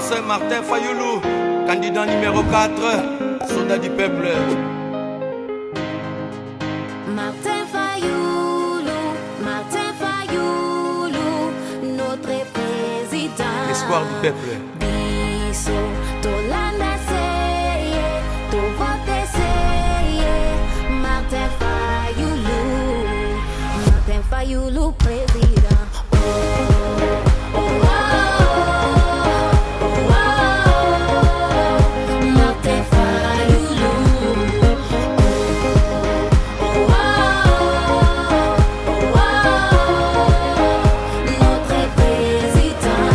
Excellence Martin Fayoulou, candidat numéro 4, soldat du peuple. Martin Fayoulou, Martin Fayoulou, notre président. L'espoir du peuple. Biso, tolanda seye, tovote seye, Martin Fayoulou, Martin Fayoulou président. Oh, oh, oh, oh, oh, Martin Fayoulou. Oh, oh, oh, notre président.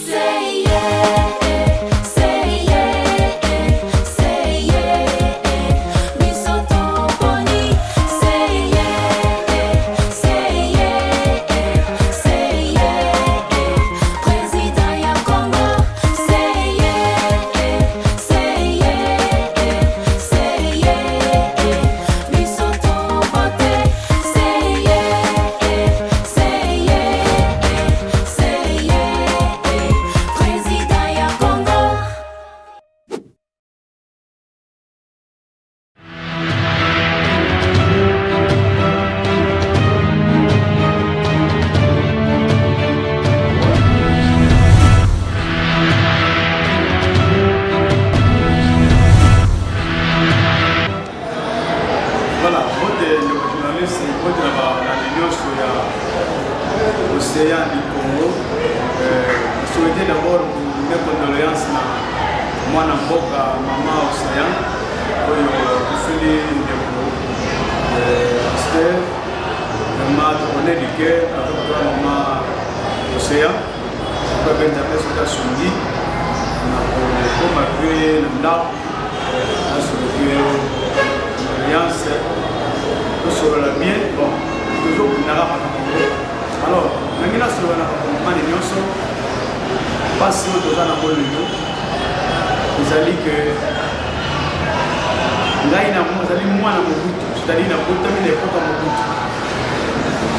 C'est yeah, c'est yeah, c'est yeah, biso toponi. C'est yeah, c'est yeah, c'est yeah, président ya Congo. C'est yeah, c'est yeah, c'est yeah, biso tovote. C'est yeah, c'est yeah, c'est yeah, président ya Congo. Voilà, mbote ndeko journaliste, mbote na balandi nyonso ya Océan du Congo. Souhaiter d'abord mes condoléances na mwana mboka mama Océan oyo akufeli ndeko pasteur. Vraiment tokoné du cœur avec toi, mama Océan. Mpe Nzambe soki asungi na kokoma mpe na ndako, nasoloki condoléance, tosolola bien. Bon, tozokundaka makambo yango. Alors nangi nasolola na bakongomani nyonso, mpasi oyo toza nango lelo ezali ke ngai nazali mwana Mobutu, c'est-à-dire nabotami na époque ya Mobutu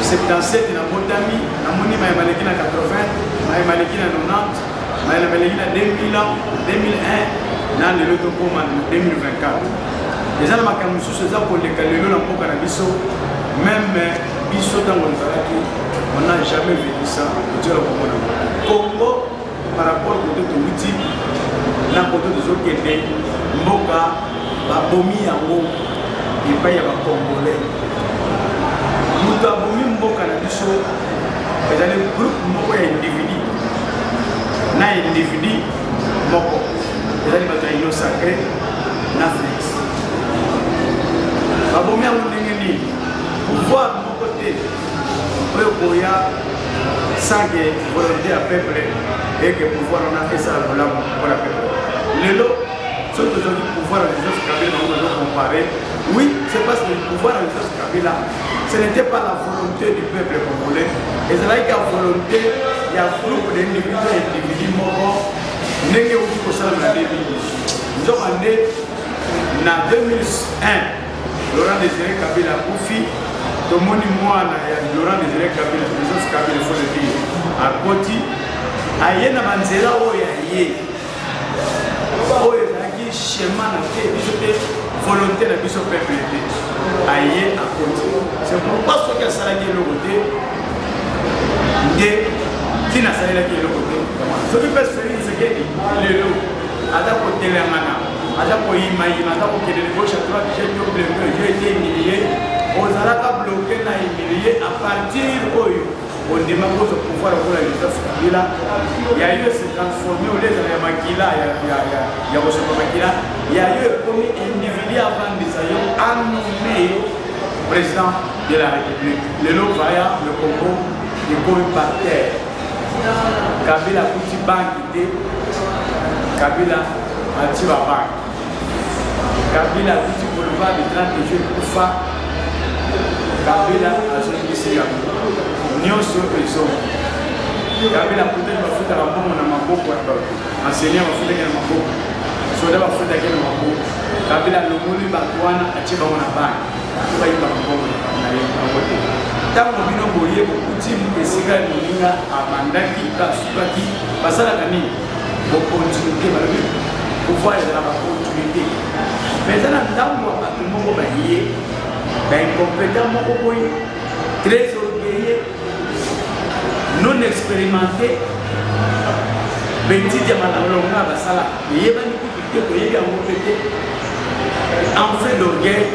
77. Nabotami, namoni mayema leki na 80, mayema leki na 90, mayema leki na 2000, 2001, na lelo tokóma na 2024. Eza na makambo mosusu eza koleka lelo na mboka na biso. Même biso ntango tozalaki, on n'a jamais vécu ça. Totiela komona Congo par rapport kote towuti na kote tozokende. Mboka babomi yango epai ya Bacongolais. Moto abomi mboka na biso ezali groupe moko ya individu na individu moko, ezali bato ya Union sacrée na Félix. Babomi yango ndenge nini? Pouvoir moko te oyo koya sans que volonté ya peuple eke pouvoir wana esala bolamu mpona peuple. Lelo soki tozwaki pouvoir ya Joseph Kabila, bango bazocompare. Oui, c'est parce que le pouvoir ya Joseph Kabila, ce n'était pas la volonté du peuple congolais, ezalaki ya volonté ya groupe d'individu ya individu moko, ndenge euti kosalama na 2018. Nzoka nde na 2001, Laurent Désiré Kabila akufi, tomoni mwana ya Laurent Désiré Kabila, Joseph Kabila, il faut le dire, akoti, aye na banzela oyo ya ye, oyo ezalaki schéma na te biso te, volonté na biso peuple te. Aye, akoti. C'est pourquoi soki asalaki eloko te, nde ntina asalelaki eloko te. Soki mpe Félix Tshisekedi lelo aza kotelengana, aza koyimayima, aza kokende de gauche à droite, j'ai été bloqué, j'ai été humilié, ozalaka bloqué na humilié à partir oyo ondima kozwa pouvoir lokola Joseph Kabila. Ya yo se transforme, ole ezala ya makila, ya kosopa makila, ya yo ekomi individu avandisa yo, anommé yo président de la République. Lelo vaya, le Congo ekomi par terre. Kabila akuti banki te, Kabila ati babanki. Kabila akuti boulevard du 30 juin ekufa, Kabila azongisi yango nyonso ezongi. Kabila akutaki bafutaka mbongo na maboko ya bato, enseignant bafutaki na maboko, soda bafutaki na maboko. Kabila alongoli bato wana, atie bango na banki po bayibaka mbongo na ye bango te. Ntango bino boye bokuti esika ya moninga abandaki mpe asukaki, basalaka nini? Bokontinuite. Balobi pouvoir ezalaka continuité, mais eza na ndambo ya bato moko baye baincompétent moko boye, très orgueilleux, non expérimenté, betide ya malonga basala eyebani kutu te, toyebi yango mpe te. Enfin d'orgueil,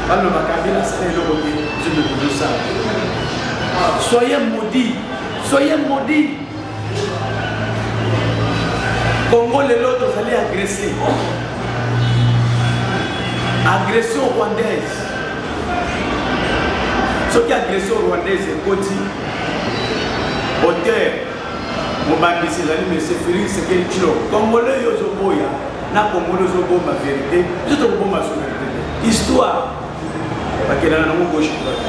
baloba Kabila asala eloko te, biso nde tozosala. Soyez maudit, soyez maudit. Congo lelo tozali agressé, agression rwandaise. Soki agression rwandaise ekoti, auteur mobandisi ezali monsieur Félix Tshisekedi Tshilombo. Congolais, yo ozoboya na Congolais, ozobomba vérité, biso tokobomba so vérité te. Histoire bakendaka nango gauche droite.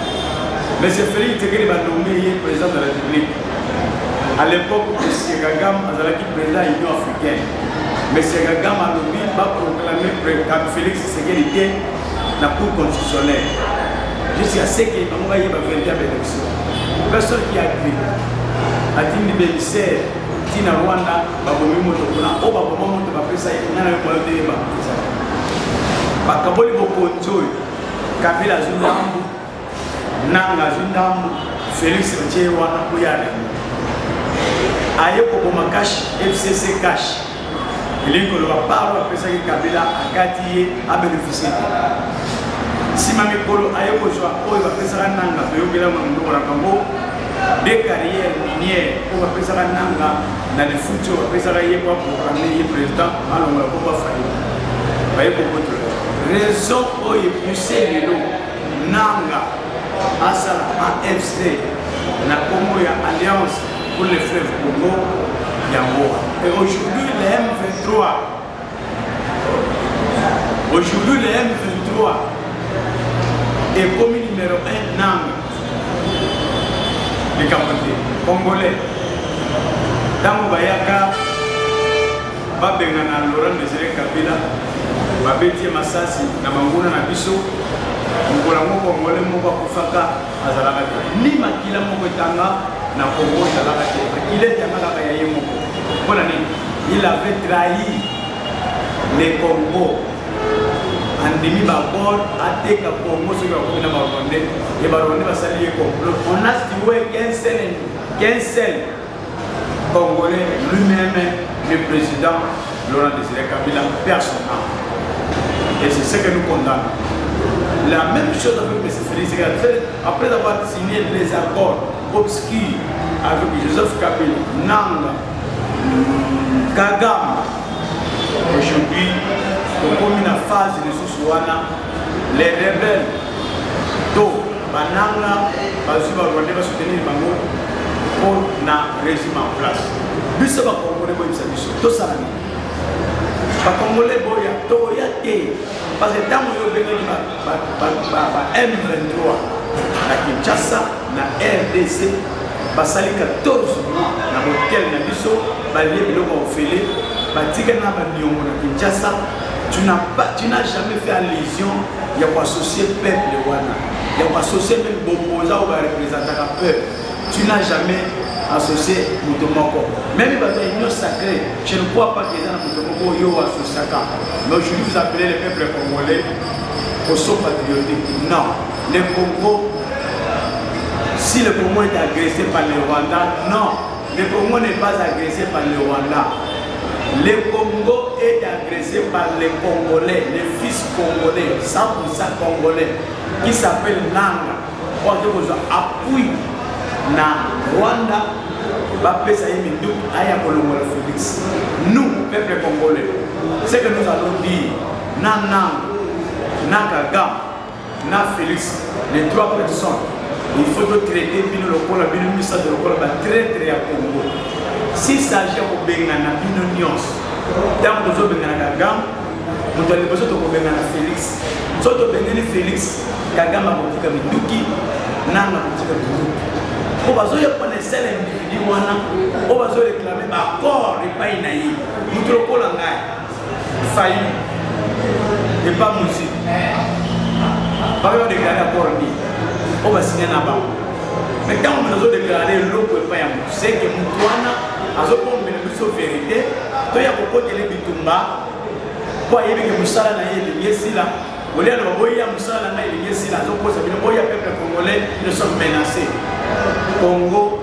Monsieur Félix Tshisekedi, banommé ye président de la République. À l'époque, monsieur Kagame azalaki président ya Union africaine. Monsieur Kagame alobi baproclame Félix Tshisekedi te na Cour constitutionnelle jusqu'à ce que bango bayeba véritable élection. Personne qui a cru. Atindi bémissaire ntina Rwanda, babomi moto kuna. Oyo baboma moto, bapesa ye nga na yo moyo toyeba bakaboli bokonzi oyo. Kabila azwi ndambu, Nanga azwi ndambu, Félix batie ye wana oyo arene aye koboma CACH, FCC CACH. Elingi koloba paro apesaki Kabila, akati ye abénéficie te. Nsima mikolo aye kozwa oyo bapesaka Nanga, toyokelama monoko na bango de carrière minière oyo bapesaka Nanga na lifuti oyo bapesaka ye po aproclame ye président, alongola komba Fayulu, baye kobotola. Raison oyo epousse lelo Nanga asala AFC na kombo ya Alliance pour le fleuve Congo, yango. Et aujourd'hui le M23, aujourd'hui le M23 ekomi numéro 1 Nanga. Likambo te, Congolais, ntango bayaka babengana Laurent Désiré Kabila, babeti ye masasi na banguna na biso. Mokolo yango Congolais moko akufaka azalaka te, ni makila moko etanga na Congo ezalaka te. Makila etanga kaka ya ye moko. Mpona nini? Il avait trahi le Congo. Andimi baaccord, ateka Congo soki bakomi na Barwandais. E Barwandais basali ye complot. On a tué qu'un seul Congolais, lui-même le président Laurent Désiré Kabila, personne. Et c'est ce que nous condamnons. La même chose avec M. Félix Tshisekedi. Après avoir signé les accords obscurs avec Joseph Kabila, Nanga, Kagame, aujourd'hui, tokomi na phase lisusu wana, les rebelles to bananga bazwi Barwandais basoutenir bango mpo na régime en place. Biso Bacongolais, boyebisa biso tosala nini? Bacongolais, boya tokoya te, parce que ntango oyo obengaki ba M23 na Kinshasa, na RDC, basali 14 mois na hotel na biso, balie biloko ya ofele, batika na baniongo na Kinshasa. Tu n'as pas, tu n'as jamais fait allusion ya koassocier peuple wana, ya koassocier même bopoza oyo bareprésentaka peuple. Tu n'as jamais associé moto moko, même bato ya Union sacrée. Je ne crois pas que eza na moto moko oyo associaka. Mais aujourd'hui vous appelez le peuple congolais au saut patriotique. Non, le Congo, si le Congo est agressé par le Rwanda, non, le Congo n'est pas agressé par le Rwanda. Le Congo est agressé par les Congolais, les fils congolais, 100% congolais, qui s'appelle Nanga. Oyo kozwa appui na Rwanda, bapesa ye minduki aya kolongola Félix. Nous, peuple congolais, ce que nous allons dire na Nanga, na Kagame, na Félix, les trois personnes, il faut traiter bino lokola, bino misato, lokola batraître ya Congo. S'il s'agit ya kobengana bino nyonso, ntango tozobengana Kagame, moto ya liboso tokobengana Félix. So tobengani Félix, Kagame akotika minduki, Nanga akotika minduki, mpo bazoya mpona esala individu wana oyo bazoréclame baaccord epai na ye. Moto lokola ngai, Fayulu, epa Mozito, bakoya kodéclare accord nini? Oyo basinya na bango. Mais ntango moto azodeklare eloko epai ya moto, seke moto wana azobombela biso verite to ya kokotela bitumba, mpo ayebi ke mosala na ye elingi esila. Olia aloba boya mosala na ngai elingi esila, azokosa bino boya peuple congolais, nous sommes menacés. Congo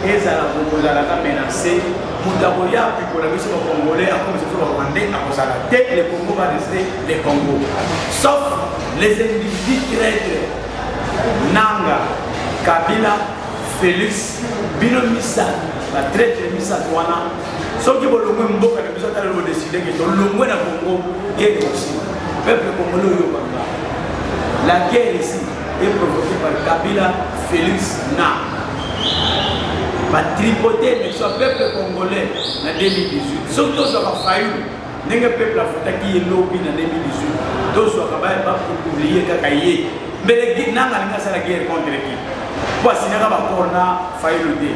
ezala kozalaka menacé, moto akoya apikola biso bacongolais, akomisa biso barwandais, akozala te. Le Congo va rester le Congo, sauf les individus traîtres, Nanga, Kabila, Félix, bino misato, batraître misato wana. Soki bolongwe mboka na biso, ata lelo bodeside ke tolongwe na Congo, guerre ekosila. Peuple congolais, oyokanga, la guerre ici est provoquée par Kabila, Félix na batripote élection. Peuple congolais, na 2018 soki tozwaka Fayulu ndenge peuple afutaki ye lobi na 2018, tozwaka bapublie kaka ye, mbele Nanga alingi asala guerre contre qui? Po asignaka baaccord na Fayulu te,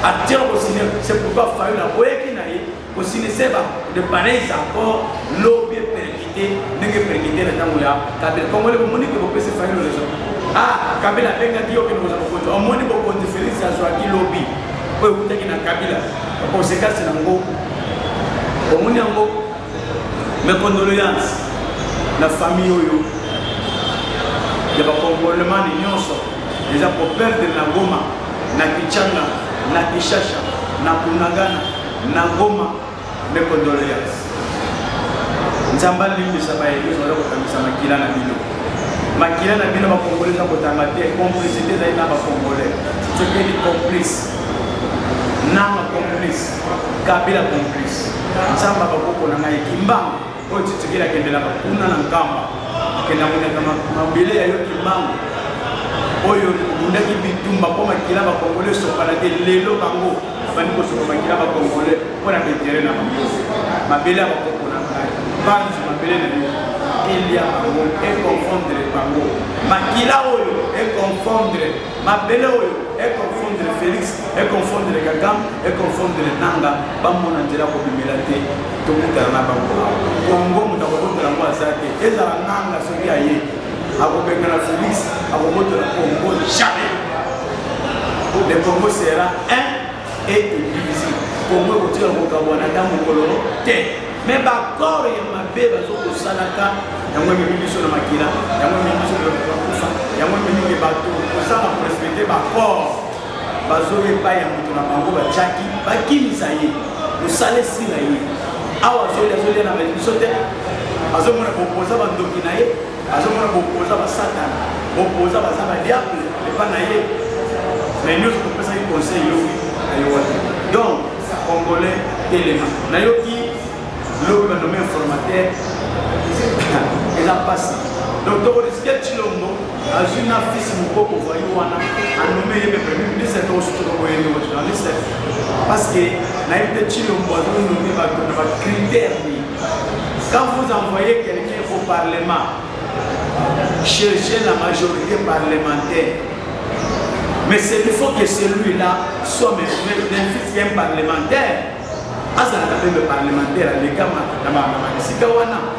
atiaka kosigne. C'est pourquoi Fayulu aboyaki na ye kosigne se ba de pareils accords lobi epercute ndenge epercute na ntango ya Kabila. Congolais, bomoni ke bopesi Fayulu raison. Ah, Kabila abengaki yo, okende kozwa bokonzi. Omoni bokonzi Félix azwaki lobi oyo ekutaki na Kabila, baconséquence nango omoni yango. Mes condoléances na famille oyo ya bakongolemani nyonso eza koperdre na Goma, na Kichanga, na Kishasha, na Bunagana, na Goma. Mes condoléances. Nzambe alimbisa baye nyonso baza kotangisa makila na bino. Makila na bino bakongole eza kotanga te. Complicité ezali na bakongole. Tshisekedi complice, Nanga complice, Kabila complice. Nzambe bakoko na ngai Kimbangu oyo Tshisekedi akendelaka kuna na Nkamba, akenda konyata mabele ya yo Kimbangu oyo obundaki bitumba mpo makila bakongole esopana te. Lelo bango babandi kosopa makila bakongole mpo na baintérêt na bango. Mabele ya bakoko na ngai banzu, mabele na yo elia bango, econfondre bango. Makila oyo econfondre mabele oyo, econfondre Félix, econfondre Kagame, econfondre Nanga, bamona nzela kobimela te. Tokutana na bango awa. Kongo, moto akobotela yango aza te. Ezala Nanga, soki aye akobengana Félix, akobotola Congo jamais. Le Congo sera un et indivisible. Congo ekotika kokabwana ata mokolo te. Mais baaccord ya mabe bazokosalaka yango ememi biso na makila, yango ememi biso na bakufa, yango ememi ke bato kosala korespecte baaccord bazoya epai ya moto na bango batiaki, bakimisa ye, mosala esila ye. Awa azolia, azolia na biso te. Azomona bopoza bandoki na ye, azomona bopoza basatana, bopoza baza badiable epa na ye. Mais nyonso topesaki conseil lobi na yo wana. Donc congolais, telema. Nayoki lobi banome informateur, eza mpasi. Donc tokorisquer Tshilombo azwi na fils Mokoko voyou wana, anome ye mpe premier ministre. Tokosutuka boye, ndeko journaliste, parce que nayebi te Tshilombo azonome bato na bacritère nini. Quand vous envoyez quelqu'un au parlement chercher la majorité parlementaire, mais il faut que celui-là soit même fils un parlementaire, azalaka meme parlementaire, aleka na bisika wana,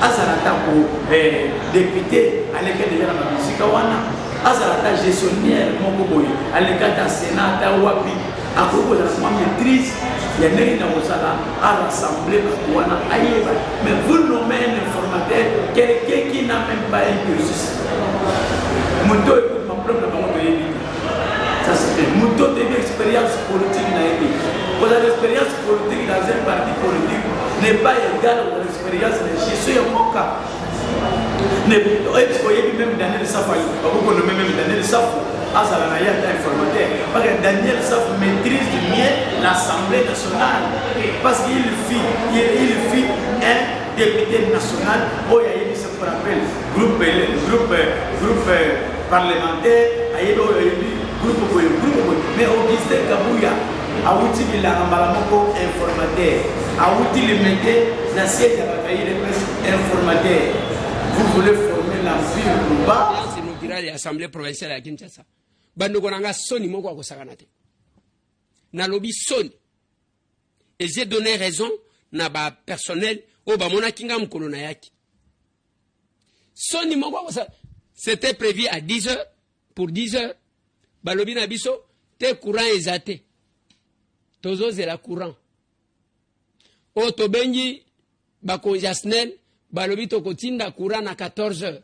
azala ata ko député, aleka déjà na babisika wana, azala ata gestionnaire moko boye, aleka ata sénat, ata wapi, akoki kozala mwa maîtrise ya ndenge na kozala arassemble bato wana, ayeba. Mais vous nommez un informateur, quelqu'un qui n'a même pas un cursus. Moto oyo ekuti baproblème na bango toyebi te. Ça, c'était moto toyebi expérience politique na ye te. Kozala expérience politique dans un parti politique n'est pas égal kozala expérience na gestion ya mboka. Oyebi, même Daniel Safu, bakokonome même Daniel Safu azala na ye ata informateur, parce que Daniel Safu maîtrise mieux l'Assemblée nationale, parce qu'il fut un député national oyo ayebi ce qu'on appelle groupe parlementaire, ayebi oyo, ayebi groupe boye, groupe boye. Mais Augustin Kabuya awuti bilanga, mbala moko informateur, awuti Limete na siège ya bato ya UDPS, informateur. Vous voulez former l'empire Luba. Inaugurale ya assemblée provinciale ya Kinshasa, bandeko na nga, soni moko akosakana te. Nalobi soni et j'ai donné raison na bapersonnel oyo bamonaki nga mokolo nayaki. Soni moko akosa. C'était prévu à 10 heures. pour 10 heures. Balobi na biso te courant eza te, tozozela courant. Oyo tobengi bakonzi ya SNEL, balobi tokotinda courant na 14 heures.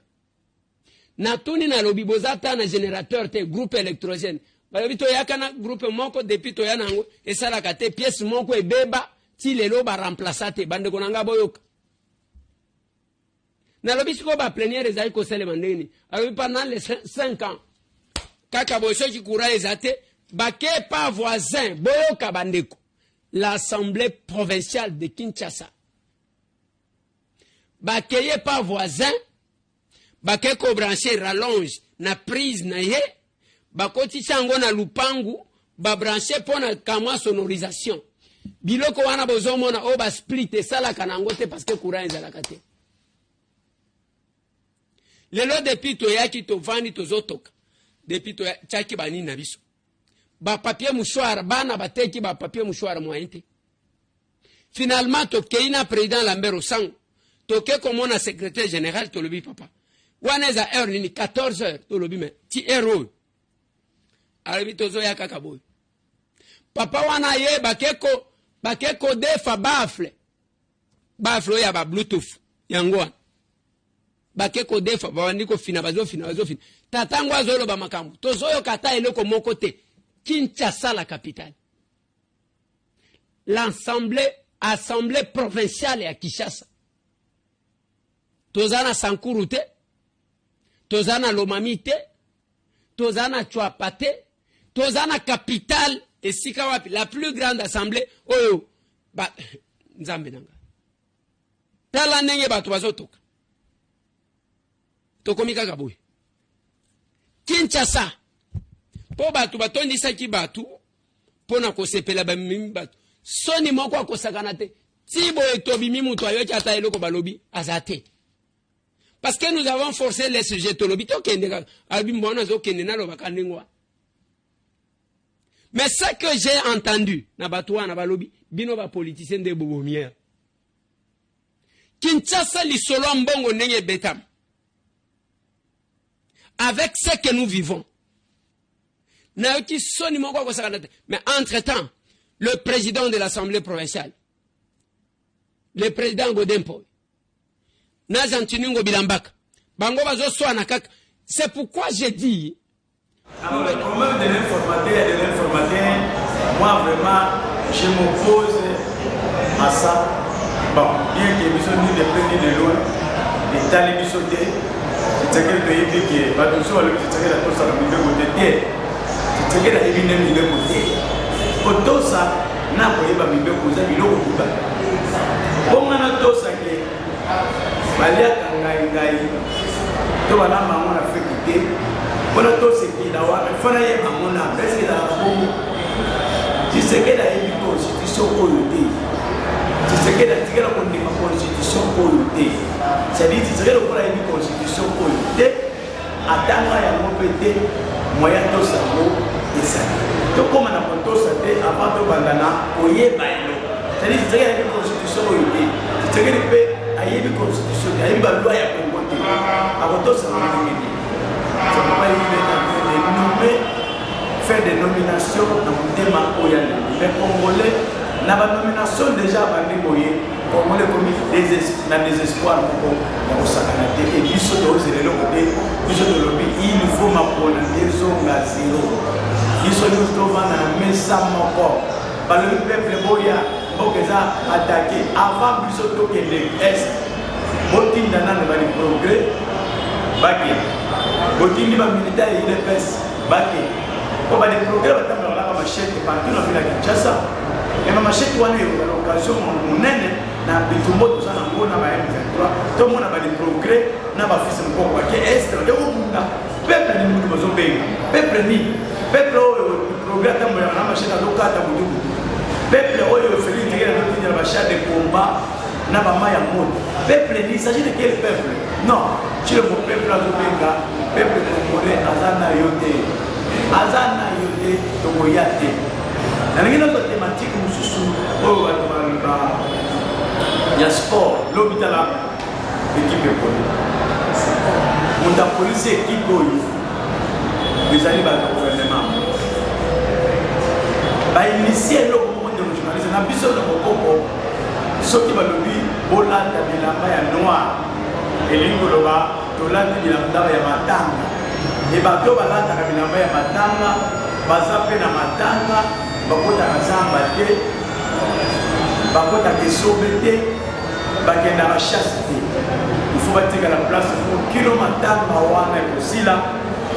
Natuni, nalobi boza ata na générateur te, groupe électrogène? Balobi toyaka na groupe moko, depuis toya na yango esalaka te, pièce moko ebeba, ti lelo baremplaça te. Bandeko na nga, boyoka, nalobi sikoyo baplénière ezali kosalema ndenge nini? Alobi pendant les 5 ans kaka boye, soki courant eza te, bake pa voisin. Boyoka bandeko, l'Assemblée provinciale de Kinshasa, bakeye pa voisin, bake kobrancher rallonge na prise na ye, bakotisi yango na lupangu, babrancher mpo na kamwa sonorisation. Biloko wana bozomona oyo basplit esalaka na yango te, parce que courant ezalaka te. Lelo depuis toyaki, tovandi, tozotoka. Depuis totiaki banini na biso, bapapier mouchoir, bana bateki bapapier mouchoir, moyen te. Finalement tokei na président Lambert Osango, toke komona secrétaire général, tolobi: "Papa, wana eza heure nini?" 14 heures. Tolobi: "Mais ti heure oyo?" Alobi: "Tozoya kaka boye." Papa wana ye bake kodefa baffle, baffle oyo ya babluetooth, yango wana bake kodefa, babandi kofina, bazofina, bazofina. Tata ngo azoloba makambo, tozoyoka ata eloko moko te. Kinshasa, la capitale, l'assemblée, assemblée provinciale ya Kinshasa. Toza na Sankuru te, toza na Lomami te, toza na Tshuapa te, toza na capitale esika wapi la plus grande assemblée oyo ba... Nzambe na ngai, tala ndenge bato bazotoka. Tokomi kaka boye Kinshasa mpo bato batondisaki bato mpo na kosepela, bamemi bato. Soni moko akosakana te. Ti boye tobimi, moto ayoki ata eloko balobi aza te, parce que nous avons forcé les sujets. Tolobi tokende kaka, alobi mbona azokende, nalobaka ndenge wana. Mais ce que j'ai entendu na bato wana, balobi bino bapoliticien nde bobomiere Kinshasa. Lisolo ya mbongo ndenge ebetama, avec ce que nous vivons, nayoki soni moko akosakana te. Mais entre temps, le président de l'Assemblée provinciale, le président Godé Mpoy na Gentiny Ngobila Mbaka, bango bazoswana kaka. C'est pourquoi j'ai dit Alors, le problème de l'informateur, moi vraiment, je m'oppose à ça. Bon, bien que biso ni de près ni de loin, etali biso te. Tshisekedi toyebi ke bato mosusu balobi Tshisekedi atosaka mibeko te. Te, Tshisekedi ayebi nde mibeko te. Kotosa na koyeba mibeko eza biloko mibale. Mponga natosake baliaka ngai ngai to balamba yango na feti te, mpona tosekela wana fo nayeba yango na eske ezalaka bongo. Tshisekedi ayebi constitution oyo te. Tshisekedi atikala kondima constitution oyo te. C'est-à-dire, Tshisekedi lokola ayebi constitution oyo te, atanga yango mpe te, moyen tosa yango ezali. Tokóma na kotosa te avant tobanda na koyeba eloko. C'est-à-dire, Tshisekedi ayebi constitution oyo te. Tshisekedi mpe ayebi constitution te, ayebi baloi ya Congo te, akotosa yango ndenge nini? C'est pourquoi il est en train de nommer, faire des nominations na motema oyo alingi. Mais Congolais, na banomination déjà abandi boye, Congolais ekomi na désespoir moko ya kosakana te. E biso tozela eloko te. Biso tolobi il faut mapona ezonga zero, biso nyonso tovanda na mesa moko. Balobi peuple boya, mboka eza attaqué. Avant biso tokende Est, botinda nano bali progrès bakende, botindi bamilitaire ya UDPS bakende, po bali progrès batambolaka na bamachete partout na ville ya Kinshasa. Me bamachete wana ekozala occasion monene na bitumba toza nango na ba M23. Tomona bali progrès na bafils mokoko bake Est, bake kobunda. Peuple nini mutu bazobenga? Peuple nini? Peuple oyo progrès atambolaka na machete, azokata butu butu. Peuple oyo Félix Tshisekedi azotindela bachar de combat na bama ya moto. Peuple nini? Il s'agit de quel peuple? Non, Tshilombo, peuple azobenga peuple congolais aza na yo te, aza na yo te, tokoya te. Nalingi nazwa thématique mosusu oyo bato baloba ya sport. Lobi tala équipe epoli, moto apolisi équipe oyo. Ezali bato ya gouvernement bainitie eloko moko. Ndeko journaliste na biso, na bokoko, soki balobi bolata bilamba ya noir, elingi koloba tolati bilamba ya matanga. E bato balataka bilamba ya matanga baza mpe na matanga, bakotaka zamba te, bakotaka esobe te, bakendaka chasse te. Il faut batikala place po kino matanga wana ekosila,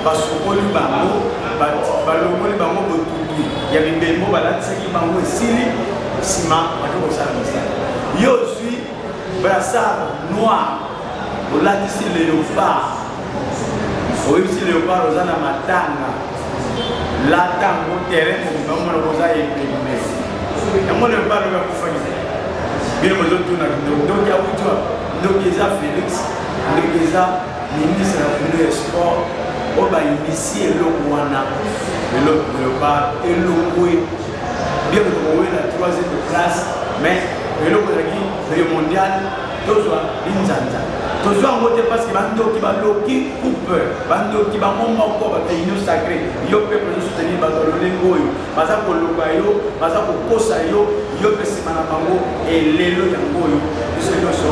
basokoli bango, balongoli bango botutu ya bibembo balatisaki bango, esili, nsima bake kosala mosala. Yo ozwi brassard noir, olatisi léopard, oyebisi léopard oza na matanga, lata yango, terrain mobimba omona koza ebembe yango. Léopard oyo akufaki, bino bozotuna ndoki awuti wapi? Ndoki eza Félix, ndoki eza ministre na bino ya sport oyo bainitie eloko wana. Eloko léopard elongwe bien, tokowela troisième place, mais eloko ezalaki mondial, tozwa linzanza, tozwa yango te, parce que bandoki baloki coupe, bandoki bango moko bato ya Union sacrée. Yo peuple ozosoutenir bato ya lolenge oyo baza koloka yo, baza kokosa yo, yo mpe nsima na bango. Elelo yango oyo biso nyonso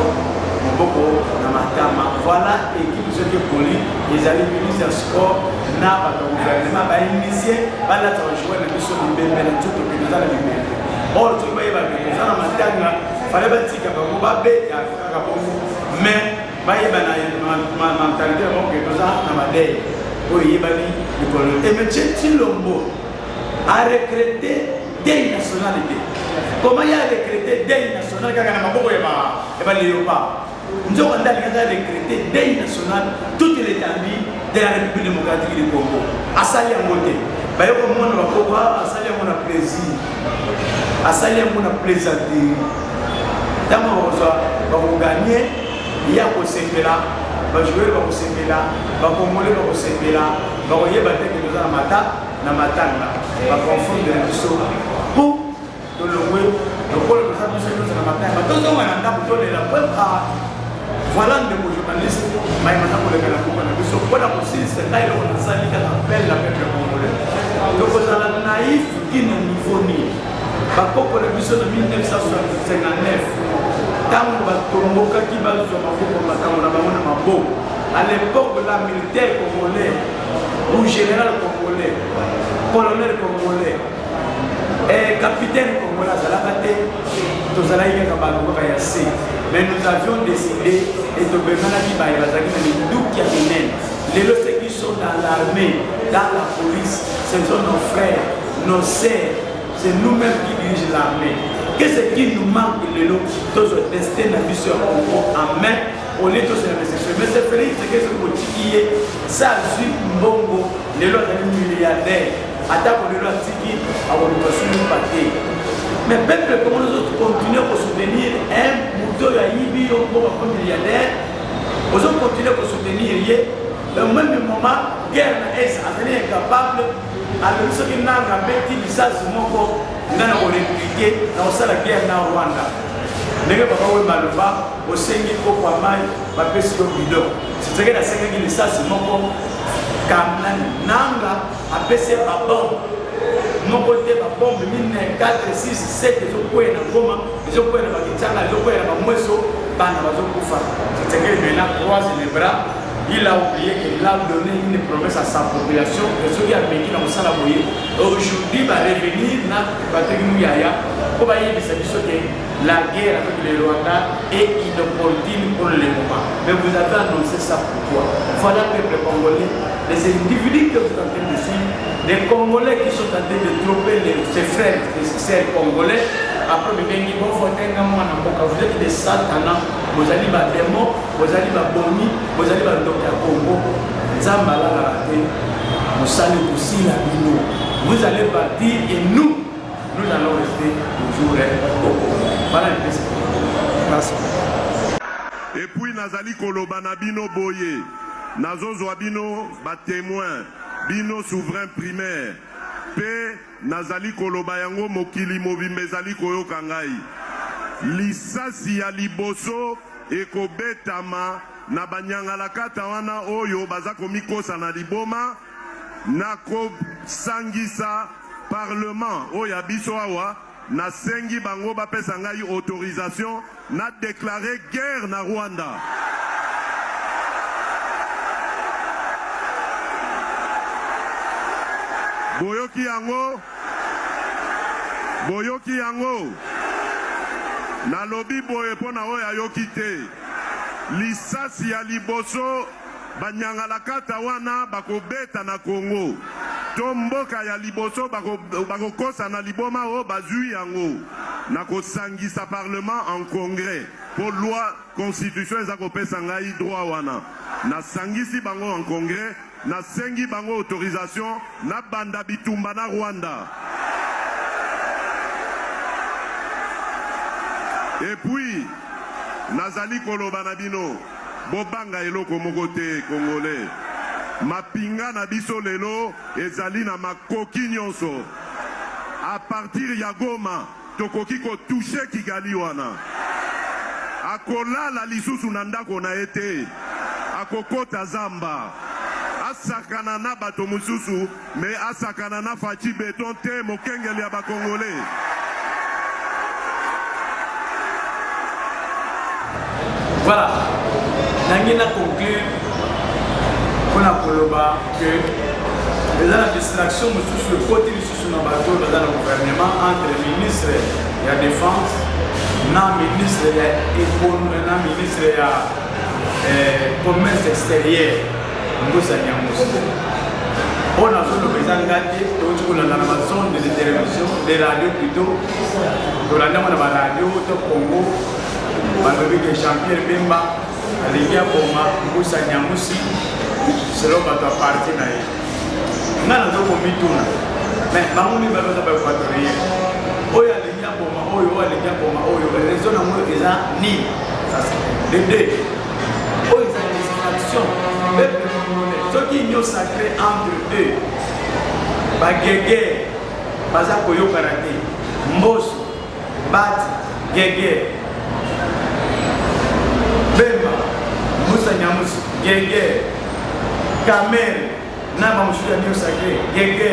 maboko na matama. Voilà, équipe soki ekoli, ezali ministre ya sport na bato ya gouvernement bainitie balata bajoueur na biso bibembe na nzoto mpe toza na bibembe. Or soki bayebaka toza na matanga, fallait batika bango babeta kaka bongo, mais bayeba na mentalité na bango ke toza na badei oyo eyebani likolo. Et monsieur Tshilombo a recruté deuil national te. Comment ye a recruté deuil national kaka na maboko ya baléopard, nzoka nde alingaki recruter deuil national toute l'étendue de la République démocratique du Congo? Asali yango te. Baye komona bakoko, asali yango na plaisir, asali yango na plaisanterie. Ntango bakozwa, bakogagner, ya kosepela, bajoueur bakosepela, bakongole bakosepela, bakoyeba te ke toza na mata na matanga. Baconfondre biso po tolongwe lokola toza biso nyonso na matanga, tozonga na ndako, tolela po. Voilà, ndeko journaliste, mayema na koleka na mboka na biso mpona kosilisa ngai, eloko nasali kaka appel na peuple congolais: tokozala naïf kino niveau nini? Bakoko na biso na 1959, ntango batombokaki, bazwa maboko, makambo na bango na maboko, à l'époque la militaire congolais ou général congolais, colonel congolais, capitaine congolais azalaka te. Tozalaki kaka bato kaka ya se, mais nous avions décidé et tobenganaki baye bazalaki na minduki ya minene. Lelo ceux qui sont dans l'armée, dans la police, ce sont nos frères, nos sœurs, c'est nous-mêmes qui dirige l'armée. Qu'est-ce qui nous manque lelo tozwa destin na biso ya Congo en main au lieu tozela récession? Mais c'est Félix Tshisekedi, soki botiki ye, sa azwi mbongo, lelo azali milliardaire, atako lelo atiki, akoluka sulupa te. Mais peuple congolais ozocontinue kosoutenir un moto oyo ayibi yo mbongo, ako milliardaire, ozocontinue kosoutenir ye. Au même moment, guerre na Est, azali incapable. Alobi soki nanga abeti lisasi moko, nga na korépliquer na kosala guerre na Rwanda. Ndenge papa Wemba aloba, osengi kopo ya mai, bapesi yo bidon. Tshisekedi asengaki lisasi moko, nani nanga apesi ye babombe moko te, babombe 4, 6, 7 ezokweya na Goma, ezokweya na Bakitsanga, ezokweya na Bamweso, bana bazokufa. Tshisekedi maintenant croise les bras. Il a oublié qu'il a donné une promesse à sa population que soki ameki na kosala boye. Aujourd'hui barevenir na Patrick Muyaya mpo bayebisa biso ke la guerre avec le Rwanda est inopportune pour le moment. Mais vous avez annoncé ça pourquoi? Voilà, peuple congolais, les individus que vous êtes en train de suivre, les Congolais qui sont en train de tromper ses frères et ses sœurs congolais, après bibengi bovotenga mwana mboka, vous êtes des satana, bozali badémon, bozali babomi, bozali bandoki ya Congo. Nzambe alalaka te, mosali kosila bino. Vous allez partir et nous, nous allons rester toujours au Congo. Voilà un peu. Merci. Et puis nazali koloba na bino boye, nazozwa bino batémoin, bino souverain primaire, mpe nazali koloba yango, mokili mobimba ezali koyoka ngai: lisasi ya liboso ekobetama na banyangalakata wana oyo baza komikosa na liboma. Nakosangisa parlement oyo ya biso awa, nasengi bango bapesa ngai autorisation na declarer guerre na Rwanda. Boyoki yango? Boyoki yango? Nalobi boye mpo na oyo ayoki te. Lisasi ya liboso ba nyangalakata wana bakobeta na Congo to mboka ya liboso bakokosa na liboma o bazui yango na kosangisa parlement en congrès po loi constitution eza kopesa ngai droit wana nasangisi bango en congrès nasengi bango autorisation nabanda bitumba na Rwanda et puis nazali koloba na bino Bobanga eloko moko te congolais. Mapinga na biso lelo ezali na makoki nionso. A partir ya Goma tokoki ko toucher Kigali wana. Akolala lisusu na ndako na ye te. Akokota zamba. Asakana na bato mosusu mais asakana na Fatshi Beton te, mokengeli ya ba congolais. Voilà, nangi na conclure mpona koloba que eza na distraction mosusu ekoti lisusu na bato oyo baza na gouvernement entre ministre ya défense na ministre ya na ministre ya eh, commerce extérieur Mbusa Nyamusi. Oyo nazoloba eza nga te, touti kolanda na bazonde de télévision, de radio plutôt, tolanda yango na baradio to Congo, balobi ke Jean-Pierre Bemba alingi aboma Mbusa Nyamusi selon bato ya parti na ye. Nga nazo komituna, mais bango mibale baza ba Equatorien, oyo alingi aboma oyo, oyo alingi aboma oyo, raison yango eza nini? Ça c'est de deux. Oyo eza distraction peuple congolais soki union sacrée entre eux bagege baza koyokana te mboso bati gege bemba musa nyamusi gege kamere na bamosusu ya union sacrée gege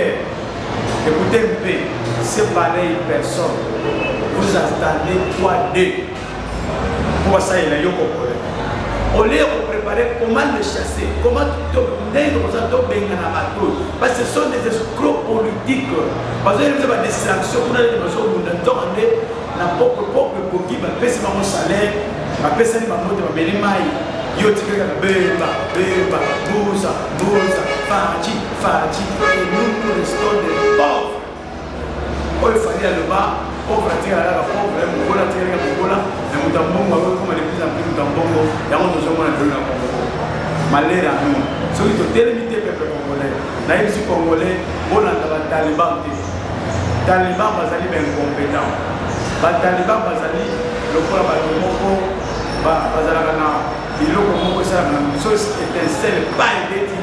écoutez mpe c'est pareil personne vous attendez quoi d'eux mpo basalela yo congolais au lieu ya koprépare comment le chasser, comment ndenge tokoza tobengana bato oyo parce que ce sont des escrocs politiques bazoyeli biso badistraction kuna nde bazobunda nzoka nde na pokwe pokwe ekoki bapesi bango salaire bapesani bango te bameli mai yo otikali kaka bemba bemba buza buza faci faci et nous nous restons des pauvres Oyo Fally aloba pauvre atikala kaka pauvre, mobola atikali kaka mobola, mais moto ya mbongo akoki kokoma de plus en plus moto ya mbongo. Yango tozomona lelo na Congo. Malheur à nous. Soki totelemi te peuple congolais, nayebisi congolais bolanda ba taliban te. Taliban bazali ba incompetent. Ba taliban bazali lokola bato moko bazalaka na biloko moko esalaka na moto soki etincelle pa ebeti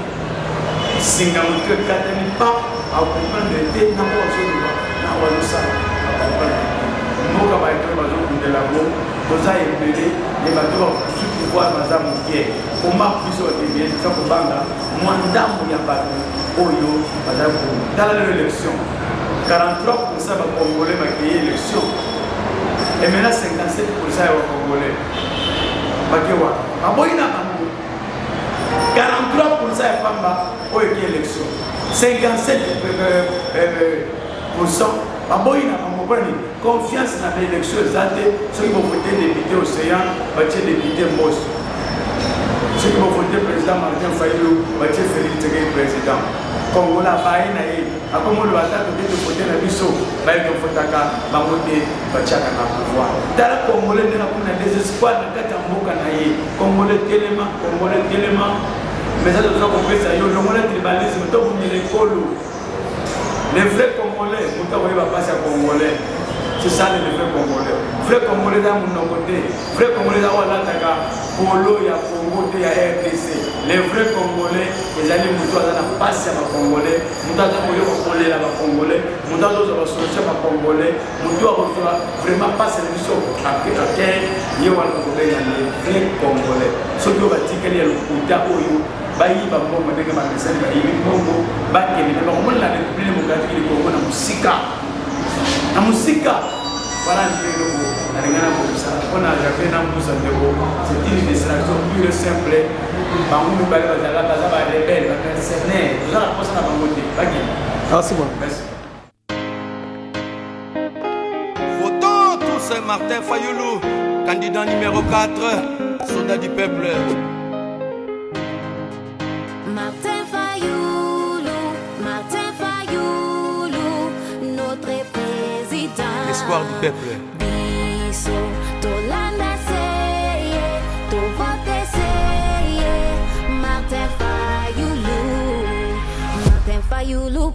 Singa motu ekatani pa akomprendre te na oyo azoloba na oyo azosala akomprendre te. Mboka bato oyo bazobundela yango toza ebele me bato bazwi pouvoir baza moke. Koma biso bato ebele toza kobanga mwa ndambo ya bato oyo baza kotala lelo élection 43 pourcent ba congolais bakei élection et maintenant 57 pourcent ya ba congolais bake wapi? Baboyi na bango. 43% ya pamba oyo eki élection 57% baboyi na bango mpona nini confiance na baélection eza te soki bovote député océan batie député mboso soki bovote président martin fayulu batie félix tshisekedi président kongola abaye na ye akomi oloba ata toke tovote na biso baye tovotaka bango te batiaka na pouvoir tala congolais ndenge akomi na désespoir na kati ya mboka na ye Congolais telema, Congolais telema. Message toza kopesa yo longola tribalisme tobundela ekolo. Les vrais Congolais, moto akoyeba mpasi ya Congolais. C'est ça le vrai Congolais. Vrai Congolais eza monoko te. Vrai Congolais eza oyo alataka polo ya Congo te ya RDC. Les vrais Congolais ezali moto aza na mpasi ya ba Congolais, moto aza koyoka kolela ba Congolais, moto azozwa ba solution ya ba Congolais. Moto akozwa vraiment pasi na biso ake ye wana tokobenga le vrai congolais. Soki oyo batikali ya lokuta oyo Bayiba mbongo ndenge bamesani bayibi mbongo, bakende me bakomonela République démocratique du Congo na mosika na mosika. Voilà nde eloko nalinga nakokisa mpo na Javier na Mbusa. Ndeko, c'est une distraction pure et simple. Bango mibale bazala baza ba rebelle, ba mercenaire, toza na mposa na bango te, bakende. Merci beaucoup. Merci. Votons tous Martin Fayoulou, candidat numéro 4, soldat du peuple. Martin Fayoulou, Martin Fayoulou, notre président. L'espoir du peuple. Biso, tolanda seye, tovote seye, Martin Fayoulou, Martin Fayoulou.